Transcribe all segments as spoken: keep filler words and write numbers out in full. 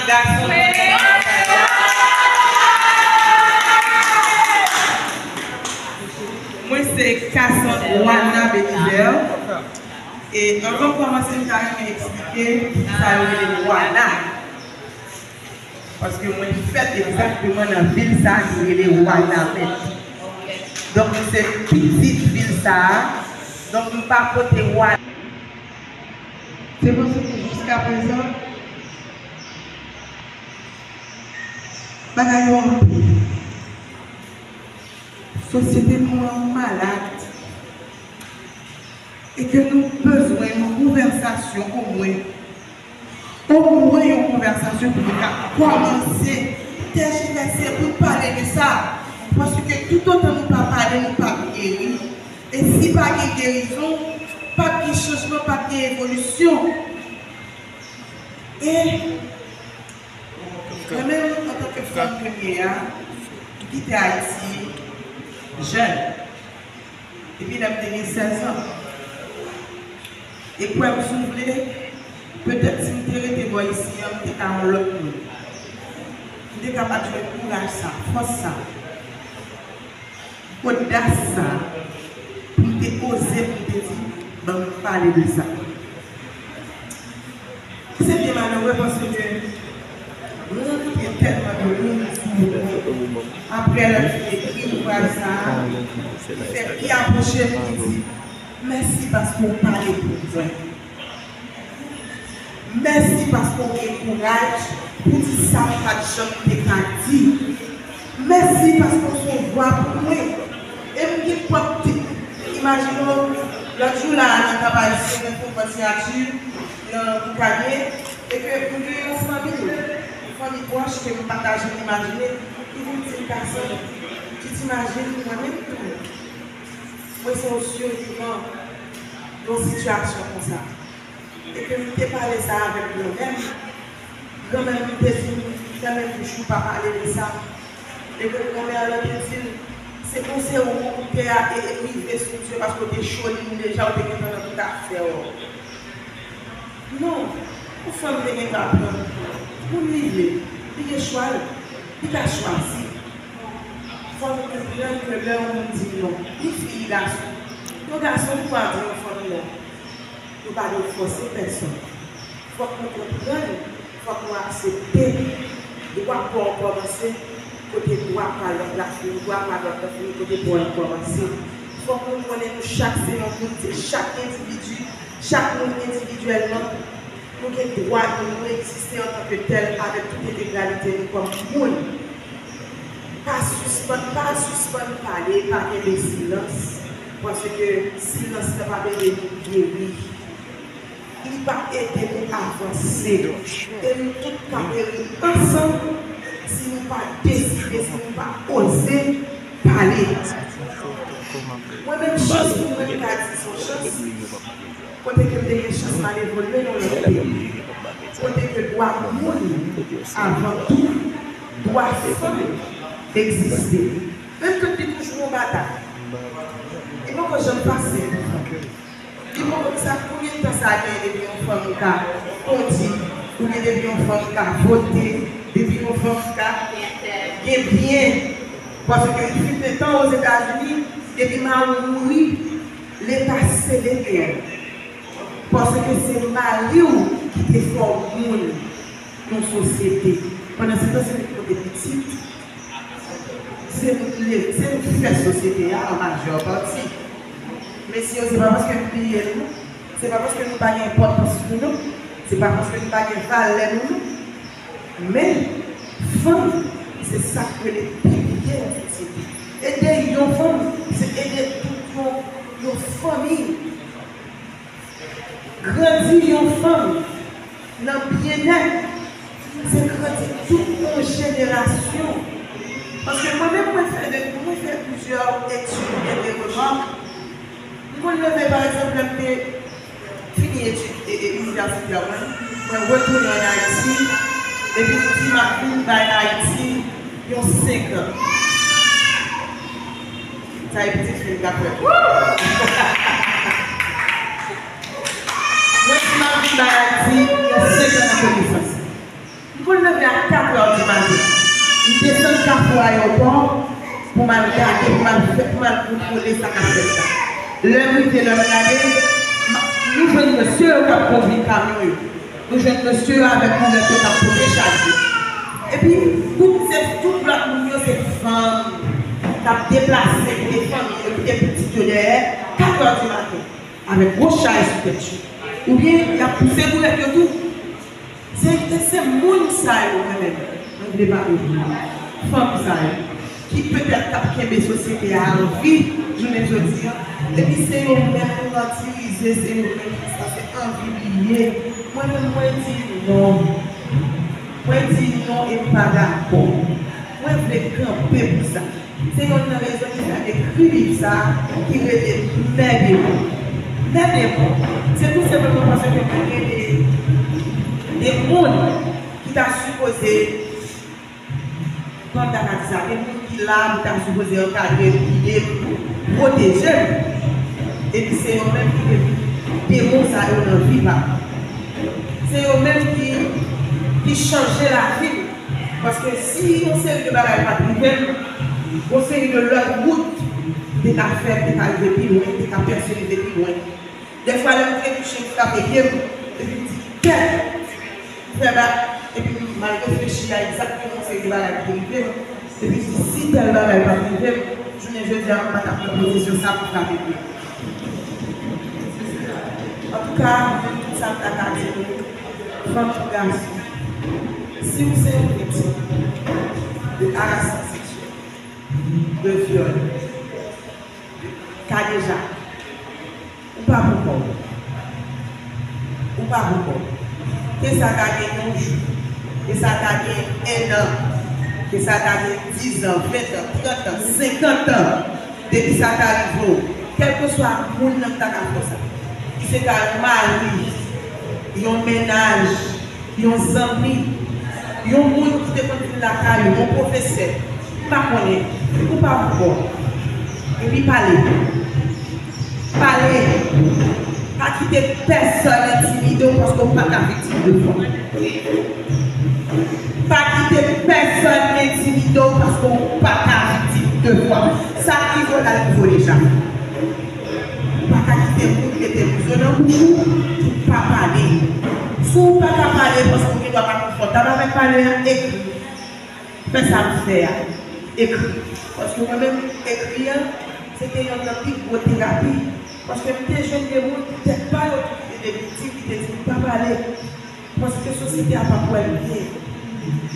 Gason. Mwen se Cassandre Wana Belizaire. E anvan m kòmanse, m ta renmen eksplike sa yo rele Wana. Paske mwen fèt egzakteman nan vil sa ki rele Wanament. Donk, mwen se pitit vil sa a. Donk, m pa pote Wana. Se paske jiskaprezan, bagay yo anpil. Sosyete nou an malad. E ke nou bezwen yon konvèsasyon omwen. Omwen yon konvèsasyon pou nou ka kòmanse tèjivèse, pou n pale de sa. Paske toutotan nou pa pale, nou p ap geri. E si pa gen gerizon, p ap gen chanjman, p ap gen evolisyon. E mwen menm, antanke fanm ke m ye a, m kite Ayiti jèn. Depi lè m te gen sèz an. E kwè m si w vle, petèt si m te rete bò isi an, m te ka yon lòt moun. M te ka pa t jwenn kouraj sa, fòs sa, odas sa, pou m te oze, pou m te di, "Ban m pale de sa." Se byen malere paske mwen rankontre tèlman de moun sou wout mwen. Apre lè m fin ekri ouvraj sa a, li fè ki apwoche m, li di, "Mèsi paske w pale pou mwen. Mèsi paske w gen kouraj pou di sa m pa t janm te ka di." Mèsi paske w se yon vwa pou mwen. E m gen pwòp tit. Imajine w, lòt jou la a nan Kap Ayisyen, mwen fè yon pwòt siyati nan Boukannen, e ke m gen yon fanmi, yon fanmi pwòch ke m pa ta janm imajine, ki vin di m, "Cassandre, tu t'imagines, mwen menm tou, mwen se yon sivivan yon sitiyasyon konsa." E ke m te pale sa avèk granmè m. Granmè m te di m, "Kòman pou jou pa pale de sa?" E ke granmè an te di l, "Se konse ou te a e, e rive sou misye paske w te choli m deja, ou te gentan nan tout afè w." Non, yon fanm te gen dwa pran moun li vle, li gen chwa l, li ka chwazi. Fò nou konprann ke lè yon moun di non, ni fi ni gason, yon gason li pa di yon fanm non. Nou pa dwe fòse pèsòn. Fòk nou konprann, fòk nou aksepte dwa pa w kòmanse kote dwa pa lòt la fini, dwa pa lòt la fini kote dwa l kòmanse. Fòk nou konnen nou chak se yon moun, se chak endividi, chak moun endividyèlman, nou gen dwa nou, nou egziste antanke tèl avèk tout entegralite nou kòm moun. Pa sispann, pa sispann pale, pa kenbe silans, paske silans lan p ap ede nou geri. Li p ap ede nou avanse. E nou tout ka peri ansanm si nou pa deside, si nou pa oze pale. Mwen menm, chans pou mwen, m ka di se yon chans. Kote ke m te gen chans al evolye nan yon lòt peyi. Kote ke dwa moun avan tou, dwa fanm egziste. Menm ke li toujou yon batay. Li poko janm fasil pou fanm. Li poko, sa konbyen tan sa gen depi yon fanm ka kondi, oubyen depi yon fanm ka vote, depi yon fanm ka gen byen. Paske li fin de tan Ozetazini, depi mari w mouri, Leta sele byen. Paske se mari w ki te fè w moun nan sosyete. Pandan se tan, se nou ki pote pitit, se nou ki leve, se nou ki fè sosyete a an majè pati. Mesye yo, se pa paske nou bliye nou, se pa paske nou pa gen enpòtans pou nou, se pa paske nou pa gen valè pou nou. Men, fanm, se sa k rele pilye yon sosyete. Ede yon fanm, se ede tout yon, yon fanmi. Grandi yon fanm nan byennèt, se grandi tout yon jenerasyon. Paske mwen menm, mwen fè de, mwen fè plizyè etid e de remak. M konn leve, pa egzanp, lè m te fini etid e, e inivèsitè mwen, mwen retounen ann Ayiti, epi m di m ap vin bay Ayiti yon senk an. Sa e pitit fi m k ap fè. Mwen di m ap vin bay Ayiti yon senk an nan konesans. Mwen leve a kat è di maten. M desann Kafou Ayewopò pou m al gade, pou m al fè, pou m al kontwole sa k ap fèt la. Lè m rive, lè m gade, m, nou jwenn mesye yo k ap kondui kamyon yo. Nou jwenn mesye yo avèk moulèt yo k ap pote chaj yo. Epi, tout, se, tout lòt moun yo se fanm k ap deplase, kite fanmi yo, kite pitit yo dèyè, kat è di maten, avèk gwo chay sou tèt yo. Oubyen, y ap pouse moulèt yo tou. Se, se moun sa yo, mwen menm, mwen vle pale de yo. Fanm sa yo, ki petèt t ap kenbe sosyete a an vi, jounen jodi a. Epi se yo menm nou matirize, se yo menm ki sanse anvi bliye. Mwen menm, mwen di non. Mwen di non e m pa dakò. Mwen vle kanpe pou sa. Se yonn nan rezon ki fè m ekri liv sa a, ki rele Mè Demon. Mè Demon, se tou senpleman paske mwen gen de, de moun ki ta sipoze, kòman m ta ka di sa, gen moun ki la pou ta sipoze ankadre m, gide m, pwoteje m. Epi se yo menm ki te vin demon sa yo nan vi pa m. Se yo menm ki, ki chanje lavi m. Paske si yon seri de bagay pa t rive m, yon seri de lòt wout te ka fè m, te ka rive pi lwen, te ka pèse rive pi lwen. Dèfwa, lè m te kouche, m frape pye m, epi m di, "Kèt!" M fè bak, epi m al reflechi a egzakteman yon seri de bagay ki te rive m, epi m di, "Si tèl bagay pa t rive m, jounen jodi a, m pa t ap nan pozisyon sa pou frape pye m." Antouka, mwen, tout sa m ta ka di nou, fanm kou gason, si w se yon viktim de arasman seksyèl, de vyòl, kadejak, ou pa pou kò w. Ou pa pou kò w. Ke sa ta gen yon jou, ke sa ta gen ennan, ke sa ta gen dizan, ventan, trantan, senkantan, depi sa ta rive w, kèlkeswa moun nan k ta ka fè w sa, ki se ta yon mari, yon mennaj, yon zanmi, yon moun ki te konn vin lakay ou, yon pwofesè, m pa konnen, ou pa pou kò w. Epi pale. Pale. Pa kite pèsonn entimide w paske w pa ka viktim de fwa. Pa kite pèsonn entimide w paske w pa ka viktim de fwa. Sa k rive w la rive w deja. Ou pa ka kite moun mete mizo nan bouch ou pou w pa pale. Si w pa ka pale paske w gen dwa pa konfòtab avèk pale a, ekri. Fè sa m fè a. Ekri. Paske mwen menm, ekri a, se te yonn nan pi gwo terapi. Paske m te jwenn de moun ki tèt pa yo tou ki te de viktim, ki te di m pa pale. Paske sosyete a p ap wè l byen.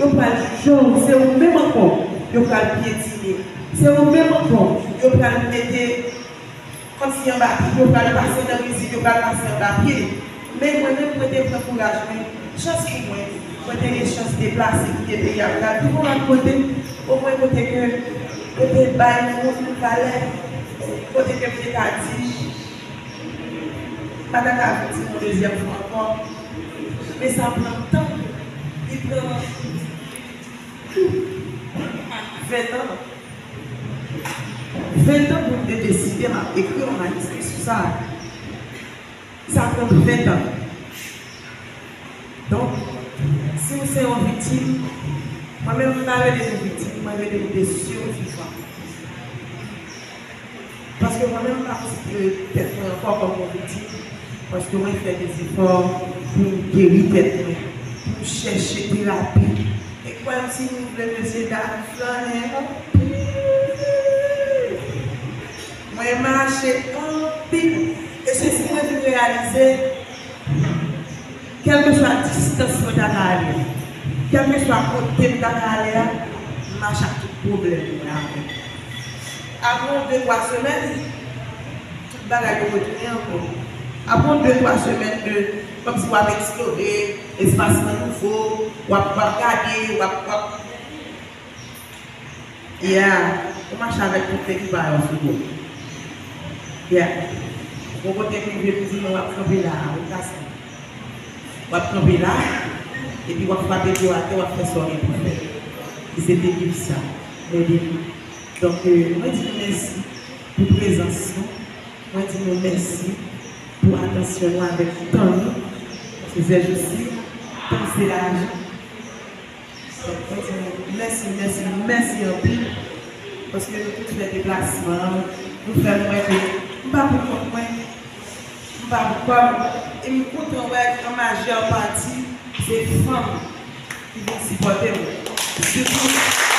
Yo pral jije w, se ou menm ankò yo pral pyetine. Se ou menm ankò yo pral mete kòmsi anba pye, yo pral pase nan rizib, yo pral pase anba pye. Men mwen menm, mwen te pran kouraj mwen. Chans pou mwen, mwen te gen chans deplase kite peyi a pou m al viv yon lòt kote, omwen kote ke yo te bay moun valè, kote ke m te ka di, m pa ta ka viktim yon dezyèm fwa ankò. Men sa pran tan, li pran ven tan. Ven tan pou m te deside m ap ekri yon maniskri sou sa. Sa pran ven tan. Donk, si w se yon viktim, mwen menm m pa rele nou viktim, mwen rele nou de sivivan. Paske mwen menm m pa konsidere tèt mwen ankò kòm yon viktim, paske mwen fè de zefò pou m geri tèt mwen, pou m chèche terapi. E kwè m, si nou vle, mesye dam, flannen anpil. Mwen mache anpil. E se si mwen vin reyalize, kèlkeswa distans mwen ta ka ale, kèlkeswa kote m ta ka ale a, m mache ak tout pwoblèm mwen avè m. Apre yon de twa semèn, tout bagay yo retounen ankò. Apre yon de twa semèn de, kòmsi w ap eksplore, espas lan nouvo, w ap, w ap gade, w ap, w ap, yeah, ou mache avèk tout ekipa yo sou do. Yeah. Bon kote m rive, m di non, w ap kanpe la, ou kase. W ap kanpe la, epi w ap frape pye w atè, w ap fè sa w gen pou fè. E se te liv sa, Mè Demon. Donk, euh, mwen di nou mèsi pou prezans nou. Mwen di nou mèsi pou atansyon nou avèk tan nou. Paske sèjousi, tan se lajan. Mèsi, mèsi, mèsi anpil. Paske nou tout fè deplasman an, nou fè m wè ke m pa pou kont mwen, m pa pou kò m, e m kontan wè an majè pati se fanm ki vin sipòte m. Sitou